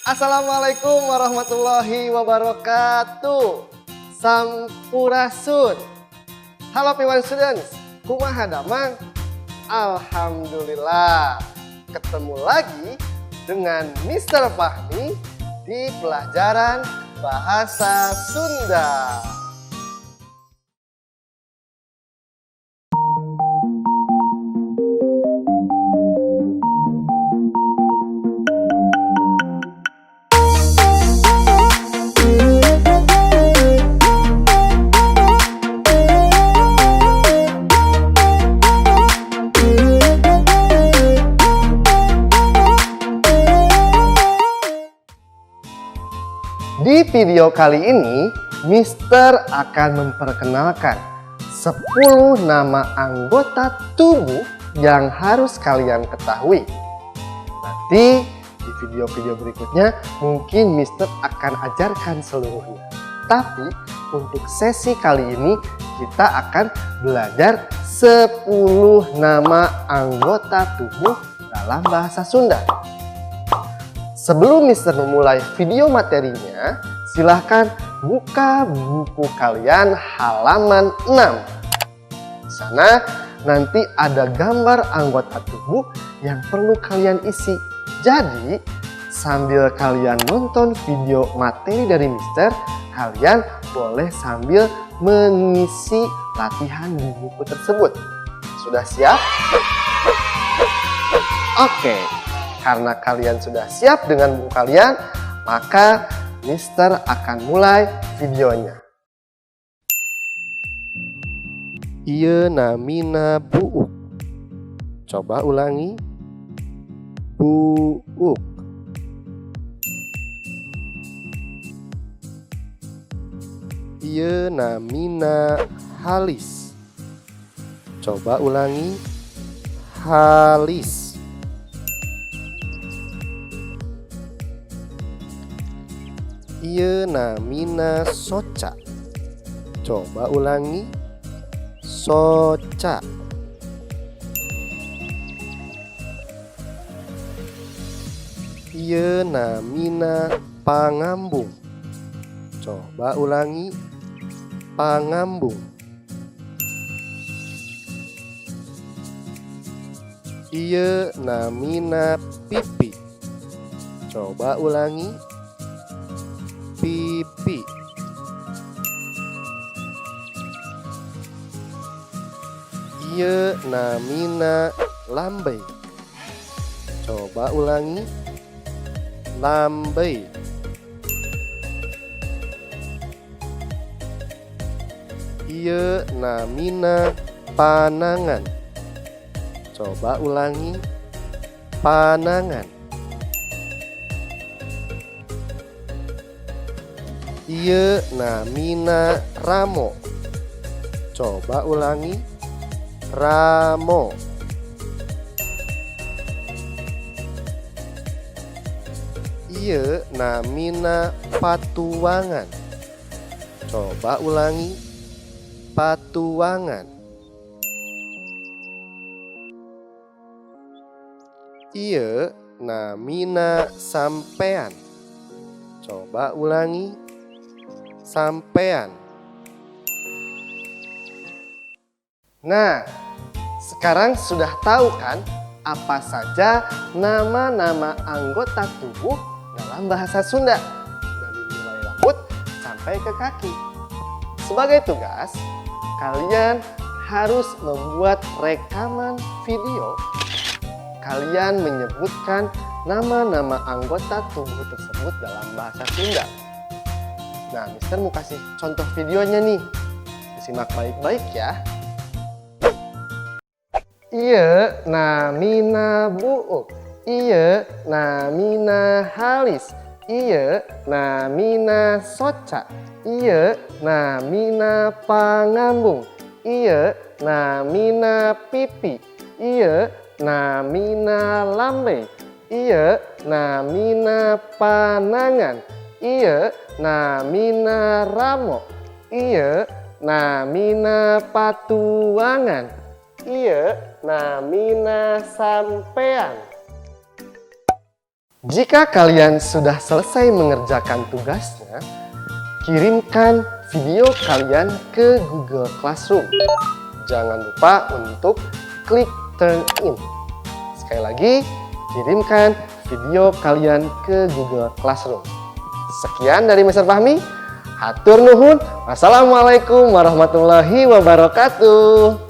Assalamualaikum warahmatullahi wabarakatuh. Sampurasun. Halo P1 students, kumaha damang? Alhamdulillah. Ketemu lagi dengan Mr. Fahmi di pelajaran Bahasa Sunda. Di video kali ini, Mister akan memperkenalkan 10 nama anggota tubuh yang harus kalian ketahui. Nanti di video-video berikutnya mungkin Mister akan ajarkan seluruhnya. Tapi untuk sesi kali ini kita akan belajar 10 nama anggota tubuh dalam bahasa Sunda. Sebelum Mister memulai video materinya, silahkan buka buku kalian halaman 6. Di sana nanti ada gambar anggota tubuh yang perlu kalian isi. Jadi, sambil kalian nonton video materi dari Mister, kalian boleh sambil mengisi latihan di buku tersebut. Sudah siap? Oke. Karena kalian sudah siap dengan buku kalian, maka Mister akan mulai videonya. Ieu namina buuk. Coba ulangi. Buuk. Ieu namina halis. Coba ulangi. Halis. Ieu namina soca. Coba ulangi. Soca. Ieu namina pangambung. Coba ulangi. Pangambung. Ieu namina pipi. Coba ulangi. Pipi. Ieu namina lambey. Coba ulangi. Lambey. Ieu namina panangan. Coba ulangi. Panangan. Ieu namina ramo. Coba ulangi. Ramo. Ieu namina patuangan. Coba ulangi. Patuangan. Ieu namina sampean. Coba ulangi. Sampean. Nah, sekarang sudah tahu kan apa saja nama-nama anggota tubuh dalam bahasa Sunda, dari mulai rambut sampai ke kaki. Sebagai tugas, kalian harus membuat rekaman video. Kalian menyebutkan nama-nama anggota tubuh tersebut dalam bahasa Sunda. Nah, Mister mau kasih contoh videonya nih. Disimak baik-baik ya. Ieu namina buuk. Ieu namina halis. Ieu namina soca. Ieu namina pangambung. Ieu namina pipi. Ieu namina lambey. Ieu namina panangan. Ieu namina ramo. Ieu namina patuangan. Ieu namina sampean. Jika kalian sudah selesai mengerjakan tugasnya, kirimkan video kalian ke Google Classroom. Jangan lupa untuk klik turn in. Sekali lagi, kirimkan video kalian ke Google Classroom. Sekian dari Mr. Fahmi. Hatur nuhun. Wassalamualaikum warahmatullahi wabarakatuh.